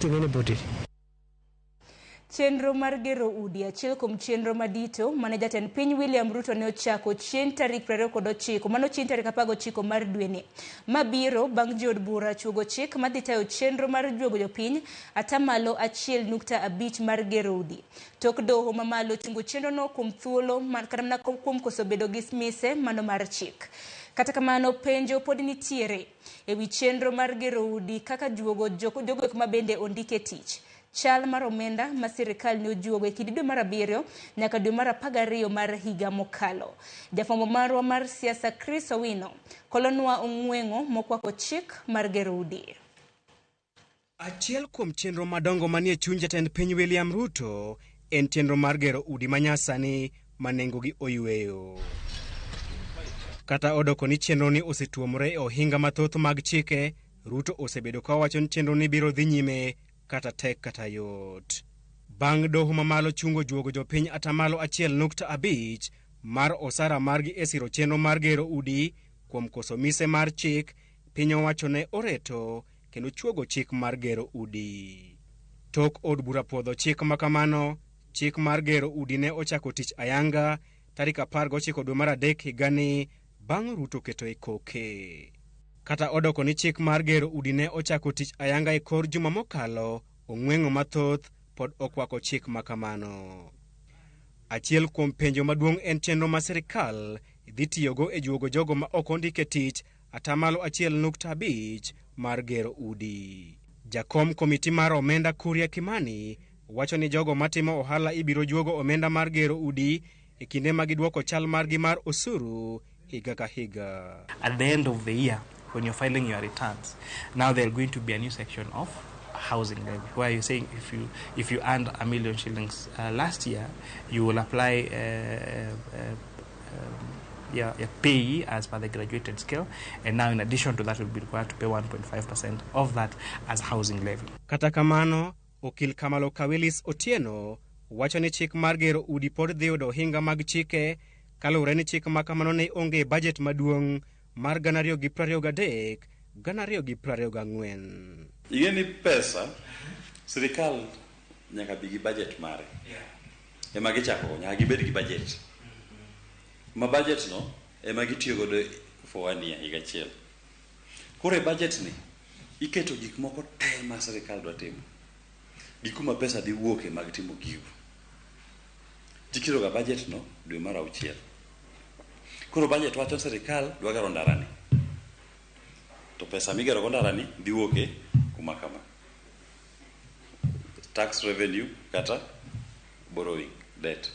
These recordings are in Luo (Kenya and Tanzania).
Anybody. Chenro mar gero udi, achiel kuom chenro madito mane jatend piny William Ruto ne ochako chieng' tarik 29, mano chieng' tarik 19 mar dweni mabiro, bang' jood bura chuogo chik madhi tayo chenro mar juogo jopiny 1.5% mar gero udi. Tok doho mamalo chungo chenrono kuom thuolo kata mana kuom koso bedo gi mise mano mar chik. Kata kamano, penjo pod nitiere ewi chenro mar gero udi kaka juogo jogo eko mabende ondike tich. Chal mar omenda ma sirikal ne ojuogo e kind dwe mar 7 nyaka dwe mar 12 mar higa mokalo. Jafwambo marwa mar siasa Chris Owino kolonwa ong'weng'o mokwako chik mar gero udi. Achiel kuom chenro madongo manie chuny jatend piny William Ruto en chenro mar gero udi manyasani ma nengogi oyweyo. Kata odoko ni chenro ni osetuomore e ohinga mathoth mag chike, Ruto osebedo ka wacho ni chenro ni biro dhi nyime kata tek kata yot. Bang' doho mamalo chungo juogo jopiny 1.5% mar osara margi e siro chenro mar gero udi kuom koso mise mar chik, piny owacho ne oreto kendo chuogo chik mar gero udi. Tok od bura puodho chik makamano, chik mar gero udi ne ochako tich ayanga tarik 19 dwe mar 3 higani bang' Ruto keto e koke. Kata odoko ni chik mar gero udi ne ochako tich ayanga e kor juma mokalo, ong'weng'o mathoth pod okwako chik makamano. Achiel kuom penjo maduong' en chenro ma sirikal dhi tiyogo e juogo jogo ma ok ondike tich 1.5% mar gero udi. Jakom komiti mar omenda Kuria Kimani wacho ni jogo matimo ohala ibiro juogo omenda mar gero udi e kinde ma giduoko chal margi mar osuru higa ka higa. At the end of the year, when you're filing your returns, now there's going to be a new section of housing levy, where you're saying if you earned 1 million shillings last year, you will apply your pay as per the graduated scale, and now in addition to that, you'll be required to pay 1.5% of that as housing levy. Kata kamano, okil Kamalo Kawilis Otieno wacho ni chik mar gero udi pod dhi yudo ohinga mag chike kaluwore ni chik ma kamano ne onge e bajet maduong' mar 2023 2024. Ing'e ni pesa sirikal nyaka bi gi budget mare ema gichako go, nyaka gibed gi budget ma budget no ema gitiyo godo for one year, higa achiel. Koro e budget ni iketo gik moko te ma sirikal dwa timo gi kuma pesa dhi wuoke mag timo gigo. Tiketo ga budget no dwe mar 6. Koro budget wacho sirikal dwa gero ndara ni, to pesa migero go ndara ni dhi wuoke kuma kama, tax revenue kata borrowing, debt.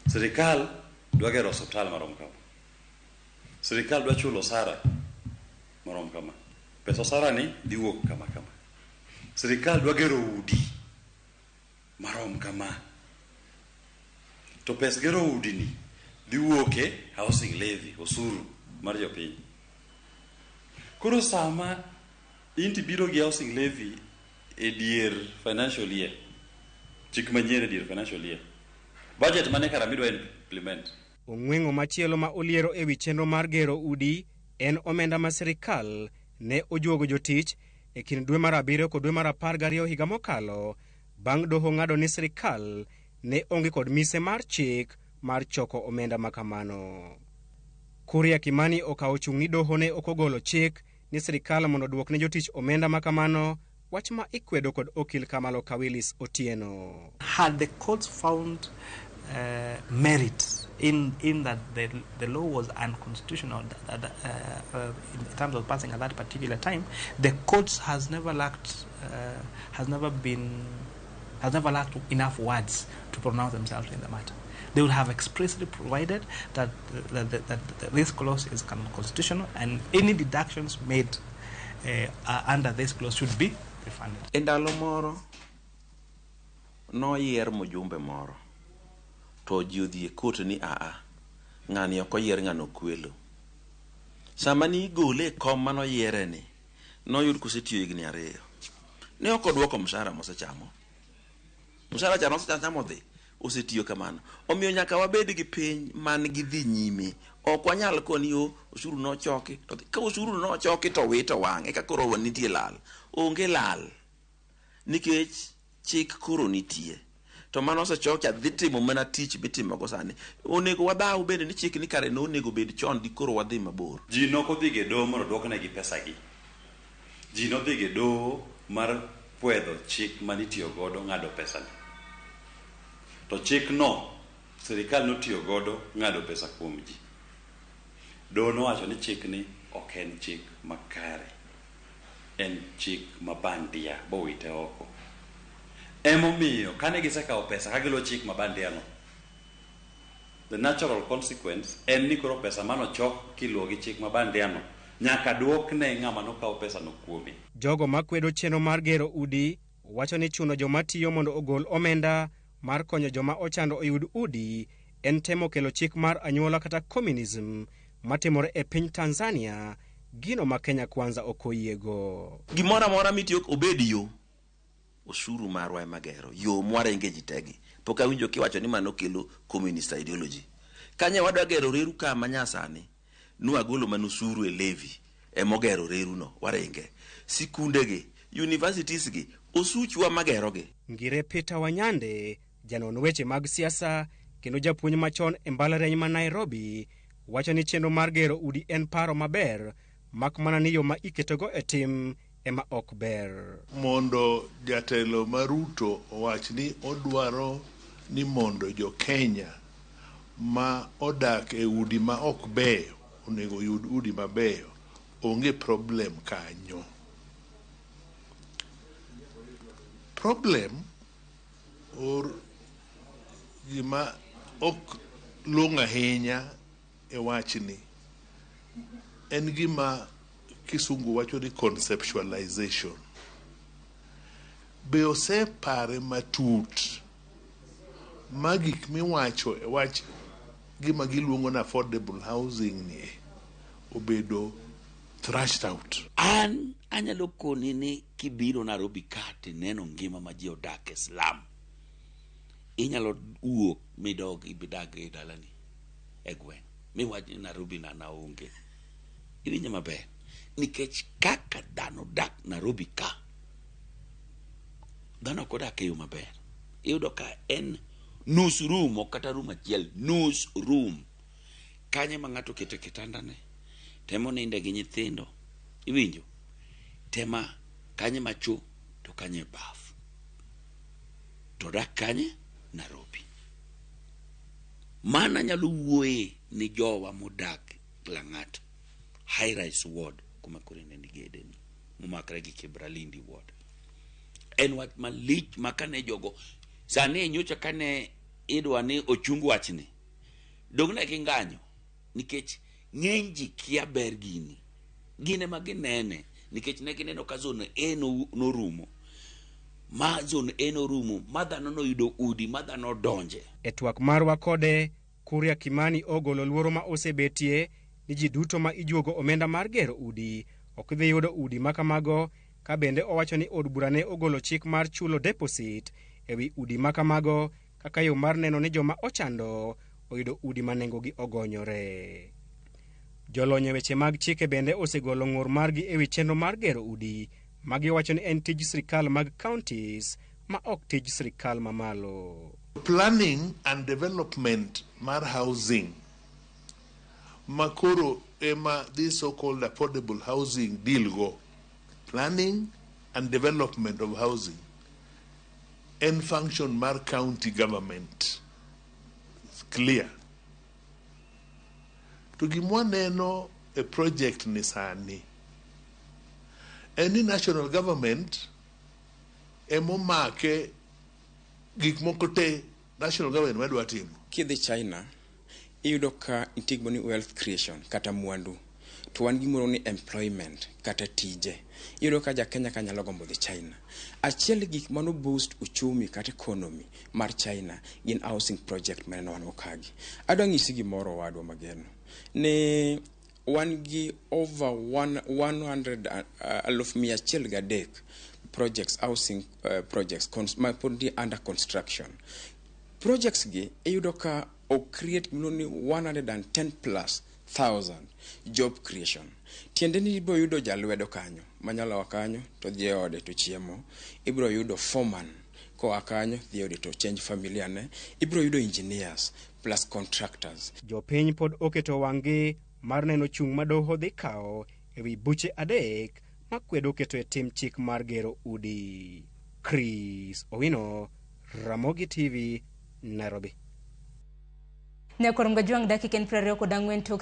Sirikal dwa gero osiptal marom kama, sirikal dwa chulo osara marom kama, pesa osara ni dhi wuok kama kama. Sirikal dwa gero udi marom kama, to pes gero udi ni dhi wuok e housing levy, osuru mar jopiny. Koro sama inti biro gi housing levy e dier financial year, chik manyien e dier financial year, budget mane kara midwa implement? Ong'weng'o machielo ma oliero ewi chenro mar gero udi en omenda ma sirikal ne ojuogo jotich e kind dwe mar 7 kod dwe mar 12 higa mokalo, bang' doho ng'ado ni sirikal ne onge kod mise mar chik mar choko omenda ma kamano. Kuria Kimani okawo chung' ni doho ne ok ogolo chik ni sirikal mondo oduok ne jotich omenda ma kamano, wach ma ikwedo kod okil Kamalo Kawilis Otieno. Had the courts found merit in that the law was unconstitutional in terms of passing at that particular time, the courts has never lacked enough words to pronounce themselves in the matter. They would have expressly provided that this clause is unconstitutional and any deductions made under this clause should be refunded. E ndalo moro noyier mjumbe moro to ji odhi e court ni aa, ng'ani ok oyier, ng'ano kwelo. Sama ni igole e kom manoyiere ni noyud kosetiyo higni 2, ne ok odwoko mshahara mosechamo. Mshahara cha nosechamo dhi osetiyo kamano. Omiyo nyaka wabed gi piny man gi dhi nyime. Ok wanyal koni o osuru nochoki to dhi. Ka osuru nochoki to wito wang'e ka koro nitie lal. Onge lal. Nikech chik koro nitie. To mano osechok cha dhi timo mana tich mitimogo sani. Onego wadhaw bende ni chik ni kare nonego bed chon di koro wadhi mabor. Ji nokodhi e doho mondo oduoknegi pesagi. Ji nodhi e doho mar pwedho chik manitiyo godo ng'ado pesani. To chikno sirikal notiyo godo ng'ado pesa kuom ji. Doho nowacho ni chikni ok en chik makare. En chik ma bandia bowite oko. Emomiyo kane gisekawo pesa ka giluwo chik ma bandia no, the natural consequence en ni koro pesa manochok kiluwo gi chik ma bandia no nyaka duokne ng'ama nokawo pesa no kuome. Jogo makwedo chenro mar gero udi wacho ni chuno joma tiyo mondo ogol omenda mar konyo joma ochando oyud udi en temo kelo chik mar anyuola kata communism matimore e piny Tanzania, gino ma Kenya Kwanza ok oyiego. Gimoro amora mitiyo obed yo. Osuru marwa ema gero. Yo mwarenge ji tegi. Pok awinjo kiwacho ni mano kelo communist ideology. Kanye wadwa gero reru ka manyasani, nwagolo mana osuru e levy emogero reru no waringe. Sikunde gi, universities gi, osuchwa magerogi. Ngire Peter Wanyande, janon weche mag siasa kendo japuonj machon e mbalariany ma Nairobi, wacho ni chenro mar gero udi en paro maber, mak mana ni yo ma iketogo e tim ema ok ber. Mondo jatelo ma Ruto owach ni odwaro ni mondo jo Kenya ma odak e udi ma ok beyo onego oyud udi mabeyo, onge problem kanyo. Problem or gima ok long'o ahinya e wachni en gima kisungu wacho ni conceptualization. Be osepare matut ma gik miwacho e wach gima giluongo ni affordable housing ni obedo thrashed out. An anyalo koni ni kibiro Nairobi ka tineno ngima ma ji odak e slum, inyalo wuok midog ibidag e dalani e gweng' miwach ni Nairobi na naonge. Iwinjo maber? Nikech kaka dhano dak Nairobi ka, dhano ok odak e yo maber. Iyudo ka en nus room ok kata room achiel, nus room. Kanyo ema ng'ato okete kitandane, temo ninde gi nyithindo. Iwinjo? Tema kanyo ema cho to kanyo e baf. To dak kanye? Nairobi. Mana nyalo wuoye ni jowa modak Lang'ata, High Rise Ward, kuma koro inene gedeni, momakre gi Kibra Lindi Ward. En wach malich ma kane jogo, sani e nyocha kane idwa ni ochung wachni, dong ne ging'anyo nikech ng'eny ji kia ber gini. Gin ema ginene nikech ne gineno ka zone A norumo. Ma zone A norumo, ma dhano noyudo udi, ma dhano odonje. E twak marwa kode, Kuria Kimani ogolo luoro ma osebetie ni ji duto ma ijuogo omenda mar gero udi ok dhi yudo udi ma kamago, ka bende owacho ni od bura ne ogolo chik mar chulo deposit e wi udi ma kamago kaka yo mar neno ni joma ochando oyudo udi ma nengogi ogonyore. Jolony e weche mag chike bende osegolo ng'ur margi e wi chenro mar gero udi ma giwacho ni en tij sirikal mag counties ma ok tij sirikal mamalo. Planning and development mar housing makoro ema this so-called affordable housing deal go. Planning and development of housing en function mar county government. It's clear. To gima waneno e project ni sani en ni national government emomake gik moko te national government madwa timo. Kidhi China, iyudo ka nitie gimoro ni wealth creation kata mwandu. To wan gimoro ni employment kata tije. Iyudo ka ja Kenya ka nyalo gombo dhi China. Achiel gik mano boost uchumi kata economy mar China gin housing project maneno wan go kagi. Adwa nyisi gimoro owadwa mageno. Ni wan gi over 100 103,000 projects, housing projects ma pod ni under construction. Projects gi iyudo ka o create gimiluongo ni 110 plus 100,000 job creation. Tiende ni ibiro yudo jalwedo kanyo manyalo a kanyo to dhi e ode to chiemo. Ibiro yudo foreman koa kanyo dhi e ode to change familia ne. Ibiro yudo engineers plus contractors. Jopiny pod oketo wang'gi mar neno chung' ma doho dhi kawo ewi buche 3 makwedo keto e tim chik mar gero udi. Chris Owino, Ramogi TV, Nairobi. Nyakorom Gajwang' dakika en 24 tok.